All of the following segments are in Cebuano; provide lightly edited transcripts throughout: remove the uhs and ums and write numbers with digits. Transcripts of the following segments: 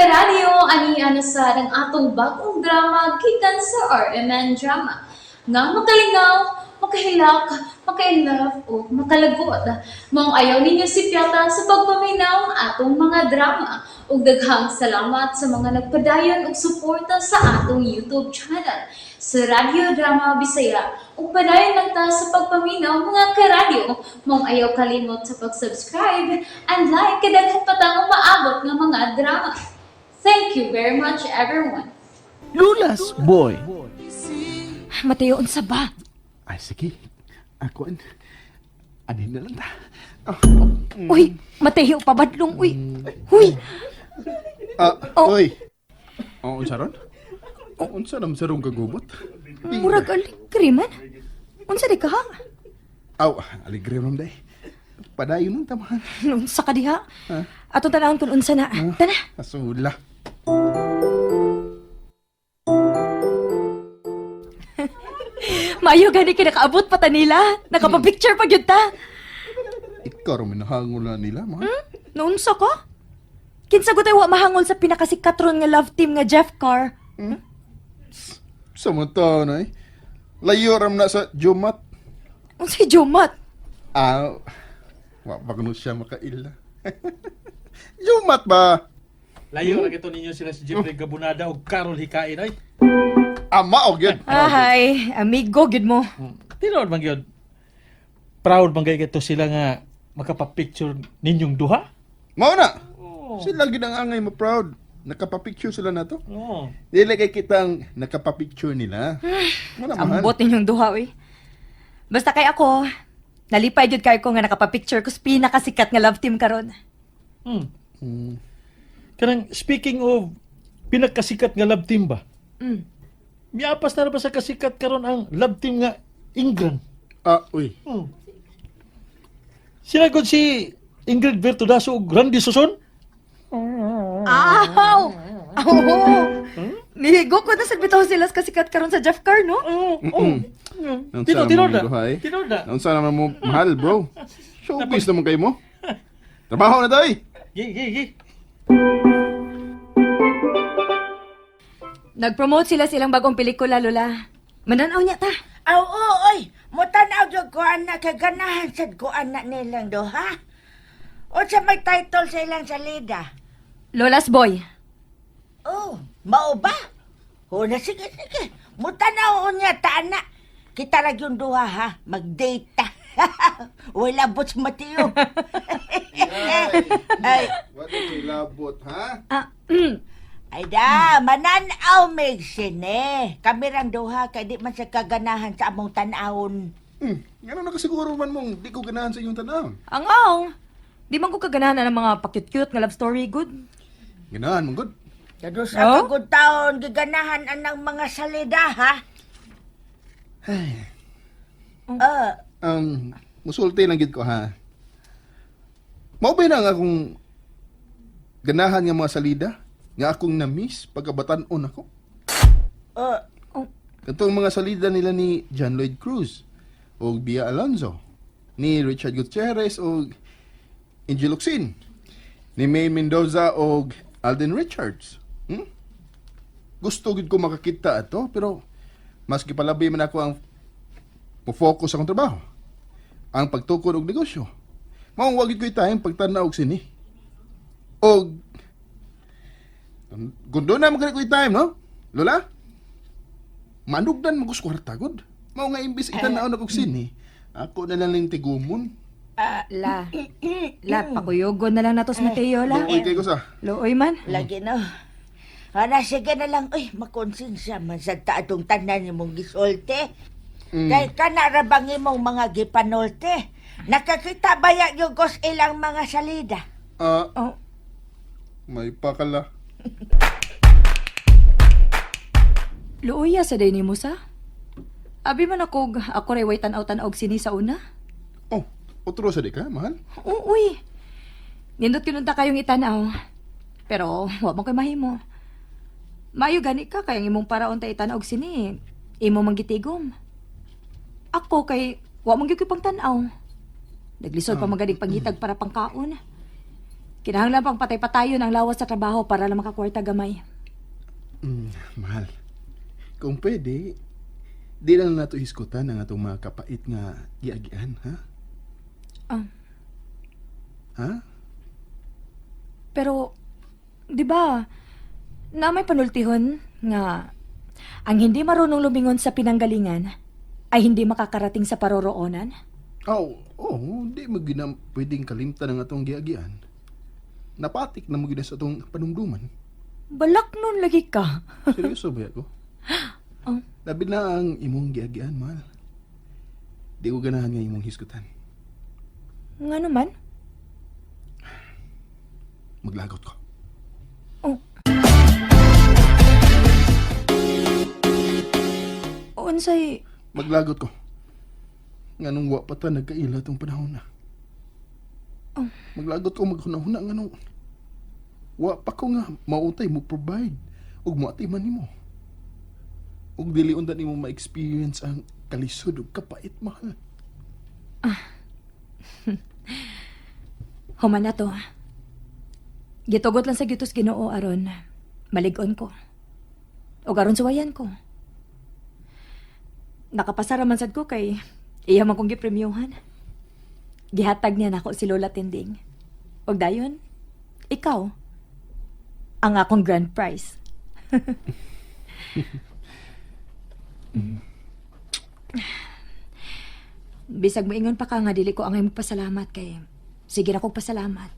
Karadyo, ani na sa ang atong bagong drama gikan sa RMN Drama. Nga makalingaw, makahilak, maka-inlove o makalagot. Maong ayaw ninyo sipyata sa pagpaminaw ang atong mga drama. Ug daghang salamat sa mga nagpadayon og suporta sa atong YouTube channel sa Radyo Drama Bisaya. Ug padayon lang ta sa pagpaminaw, mga karadyo. Maong ayaw kalimot sa pag-subscribe and like kay daghan pa tang umaabot nga mga drama. Thank you very much, everyone. Lola's Boy. Mateo, unsa ba? Ay, sige. Ako, anin na lang ta. Uy, Mateo, pabadlong, uy. Huy, Ah, Oh. oy. Oh, unsa ron? Oh, unsa nam sa rong kagubot? Murag aligri man. Unsa di ka ha? Aw, aligre ron day. Padayon nang tamahan. Unsa ka diha? Atong tanawon kung unsa na. Tana. Asula. Maayo gani kay nakaabot pa ta nila. Nakapa-picture pa gyud ta. Ikaw ron minahangol na nila, mahal. Naunsa ka? Kinsa gud wa mahangol sa pinakasikat ron nga love team nga Jeff Carr? Sa mga na eh. Layo ram na sa Jumat. Unsay Jumat? Ah, wa pa kuno siya makaila. Jumat ba? Layo ra gito ninyo sila si Jeffrey Gabunada ug Carol Hikain ay. Ama og yun. Ahay, amigo gyud mo. Tinuod man gyud. Proud man gay gito sila nga makapapicture ninyong duha. Mao na. Sila gid ang angay mo proud. Nakapapicture sila na to. Oo. Dili kay kitang nakapapicture nila. Mao na, mahal. Ambot ninyong duha uy. Basta kay ako, nalipay gyud kayo ko nga nakapa-picture ko sa pinakasikat nga love team karon. Kanang speaking of pinakasikat nga love team ba? Miapas na ra ba sa kasikat karon ang love team nga Ingrid? Ah, uy. Sila gud si Ingrid Bertudaso ug Randy Suson? Aw! Aw! Nihigo ko na sa bitaw sila sa kasikat karon sa Jeff Carr, no? Oo. Oh. Unsa Tino naman tino mo na. duha, eh? Tino na. Unsa naman mo mahal, bro? Showbiz naman kayo mo. Trabaho na tayo. Gi gi gi. Nag-promote sila silang bagong pelikula, Lola. Mananaw niya ta. Aw, oo, oy. Mutanaw jud ko ana kay ganahan sad ko ana nilang duha. Unsa may title sa ilang salida? Lola's Boy. Oh, mao ba? O na sige sige. Mutanaw unya ta ana. Kita ra gyud duha ha, mag-date ta. Wala labot sa Mateo. Ay, What is labot, ha? Ah, ay da, mananaw mig sine. Kami rang duha kay di man sa kaganahan sa among tan-awon. Ngano nakasiguro man mong di ko ganahan sa inyong tanaw. Ang aw. Di man ko kaganahan na ng mga pakute-cute nga love story, good. Ganahan man good. Kado sa Oh? kagud taon giganahan anang mga salida ha. Ah, Musulti lang gid ko ha. Mao ba na nga akong ganahan nga mga salida nga akong na-miss pagkabatan-on ako? ah, Katong mga salida nila ni John Lloyd Cruz o Bia Alonzo, ni Richard Gutierrez o Angel Locsin, ni May Mendoza o Alden Richards. Gusto gid ko makakita ato pero mas gipalabi man ako ang mo-focus akong trabaho. Ang pagtukod og negosyo. Mao wa gid ko'y time pagtan-aw og sini. Og kung doon na magkani ko'y time, no? Lola? Manugdan mo kwarta gud. Mao nga imbis itan-aw na kog sini, ako na lang ning tigumon. La. La, pakuyogon na lang nato sa Mateo, la. Luoy kay ko sa. Luoy man. Lagi no. Ana sige na lang uy makonsensya man sa taatong tanan imong gisulti. Kay kana ra bang imong mga gipanolte. Nakakita ba ya yung kos ilang mga salida? Ah, Oh. may pakala. Luoy ya sa day nimo sa. Abi man ako, ako ray way tan-aw-tan-aw sini sa una. Oh, otro sa di ka, mahal. Oo, uy. Nindot kinunta kayong itanaw. Pero, wa man ko'y mahimo. Maayo gani ka kay ang imong paraon ta itanaw og sini. Imo man gitigom. Ako kay wa man gyud ko'y pangtan-aw. Naglisod pa maganing pangitag para pangkaon. Kinahanglan pang patay-patayon ang lawas sa trabaho para lang makakwarta gamay. Mahal. Kung pwede, di lang nato hisgutan ang atong mga kapait nga giagian, ha? Ah. Ha? Pero, di ba, na may panultihon nga ang hindi marunong lumingon sa pinanggalingan ay hindi makakarating sa paroroonan? Oh, oh, di mo gina pwedeng kalimtan ang atong giagian. Napatik na mo gina sa atong panumduman. Balak nun lagi ka. Seryoso ba ako? Oh. Labi na ang imong giagian, mahal. Di ko ganahan nga imong hisgutan. Nga naman? Maglagot ko. Oh. Unsay, Maglagot ko. Nganong wa pa ta nagkaila tong panahon na. Oh. Maglagot ko maghuna-huna nganong wa pa ko nga mautay mo provide ug moatiman nimo. Ug dili unta nimo ma-experience ang kalisod ug kapait, mahal. Human na to. Gitugot lang sa gitos Ginoo aron malig-on ko. O aron suwayan ko. Nakapasara man sad ko kay iya man kong gipremyohan. Gihatag niya nako si Lola Tinding. Og dayon, ikaw ang akong grand prize. Bisag moingon pa ka nga dili ko angay magpasalamat kay sige ra kog pasalamat.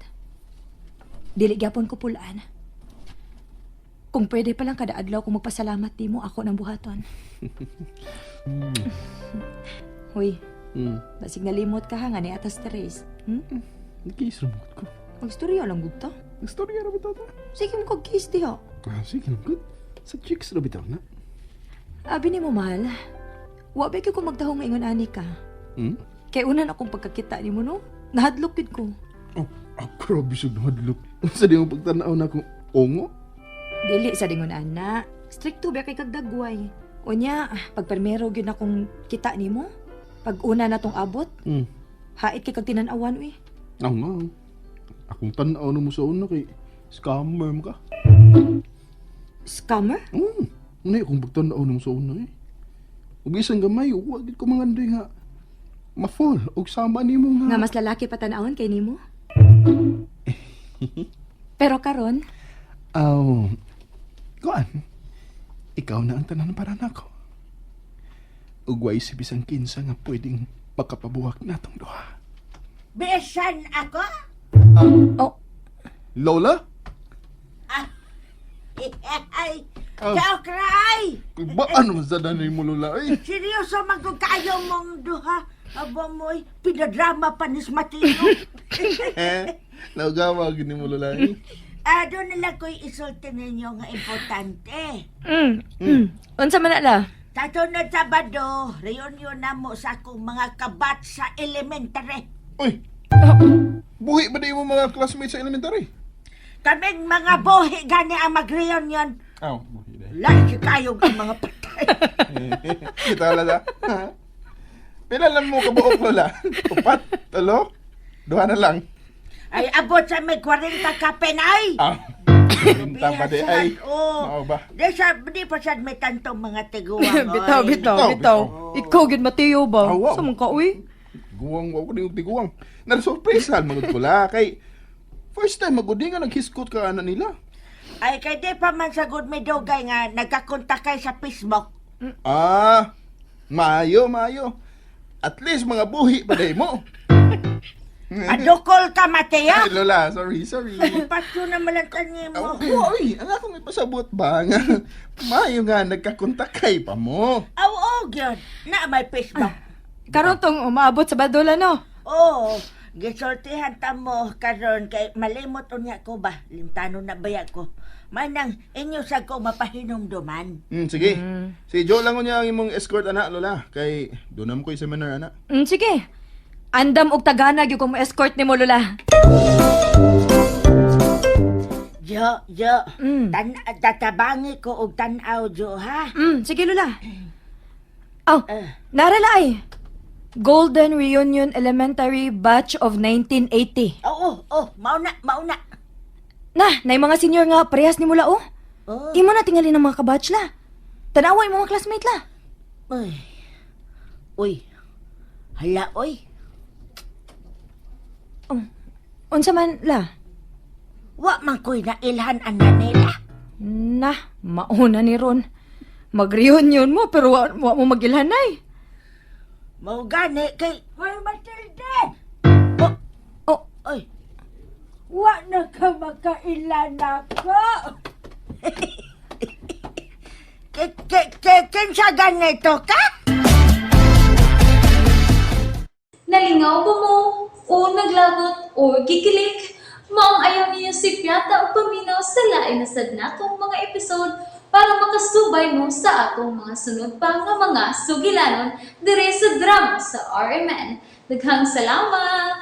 Dili gyapon ko pulaan. Kung pwede pa lang kada adlaw ko magpasalamat di mo ako ng buhaton. Hoy, basig nalimot ka ha nga ni atas Therese. Nagkiis ra ko. Magstorya lang gud ta. Nagstorya ra bitaw ta. Sige mo kog kiss diha. Ah, sige lang gud. Sa chicks ra bitaw na. Abi nimo mahal. Wa ba ko magdahong ingon ani ka. Kay una na akong pagkakita nimo no. Nahadlok gid ko. Oh, ah, grabe sa nahadlok. Sa di mo pagtanaw na akong ongo? Dili sa dingon ana. Stricto ba kay kagdagway. Unya, pag permero gyud akong kita nimo, pag una na tong abot, hait kay kag tinan-awan uy. Ako nga. Akong tanaw na mo sa una kay scammer mo ka. Scammer? Ano akong pagtanaw na mo sa una eh. Ug bisan gamay, wa gid ko mangandoy nga ma-fall og sama nimo nga. Nga mas lalaki pa tan-awon kay nimo. Pero karon, Aw. Kuan. Ikaw na ang tanan para nako. Ug way si bisan kinsa nga pwedeng makapabuhak natong duha. Besan ako? oh, Lola? Ay, Oh. joke ra ay. Ba ano man sa danay mo Lola eh? Seryoso man kung kayo mong duha. Aba mo'y pinadrama pa ni Mateo. Eh, laugawa gini mo Lola eh. Ah, doon na lang ko'y isulti ninyo nga importante. Unsa man na la? Tatunod Sabado, reunion na mo sa akong mga kabat sa elementary. Uy! Buhi ba di mo mga classmates sa elementary? Kaming mga buhi gani ang mag-reunion. Aw, buhi dahil. Laki kayong ang mga patay. Kita Lola. Pila lang mo kabuok Lola? Upat, tulo, duha na lang. Ay, abot sa may 40 ka penay. Ah, Pinta pa di ay. Oo. Mao ba? Di, sa, di pa sad may tantong mga tiguang. Bitaw, oy. bitaw, Bitaw, bitaw. Ikaw gyud Mateo ba? Ah, wow. Sa man ka uy? Guwang wa ko ni og tiguang. Nasurpresahan magud ko la kay first time magud nga naghiskot ka ana nila. Ay, kay di pa man sagud may dugay nga nagkakontakay sa Facebook. Ah, maayo, maayo. At least mga buhi pa day mo. Adukol ka, Mateo. Ay, Lola, sorry, sorry. Patyo na malang mo. Oh, uy, ang akong ipasabot ba nga maayo nga nagkakontakay pa mo. Aw, oh, gyud. Na may Facebook. Karon tong umaabot sa badola no. Oo, gisultihan ta mo karon kay malimot unya ko ba? Limtano na baya ko. Manang inyo sa ko mapahinumduman. Sige. Si Joe lang unya ang imong escort ana, Lola, kay dunam ko'y seminar ana. Sige. Andam og tagana gyud kung mo-escort nimo Lola. Jo, Jo, Mm. tan tatabangi ko og tan-aw, Jo, ha? Sige Lola. Aw, Eh. narala ay. Golden Reunion Elementary Batch of 1980. Oo, oh, oh, mauna, mauna. Na, nay mga senior nga parehas ni mula oh. Oh. Imo na tingali ng mga kabatch la. Tanawa imong mga classmate la. Uy. Uy. Hala, uy. Oh. Unsa man la? Wa man ko'y nailhan ana nila. Na, mauna ni Ron. Mag-reunion mo pero wa mo magilhanay. Mao gani kay Hoy Matilde. Oh, Oh, oy. Wa na ka makailan ako. Ke ke ke kinsa ganito ka? Nalingaw ba mo? O naglagot o gikilik? Maong ayaw niyo si Piata o paminaw sa lain na sad natong mga episode para makasubay mo sa atong mga sunod pa nga mga sugilanon dire sa drama sa RMN. Daghang salamat!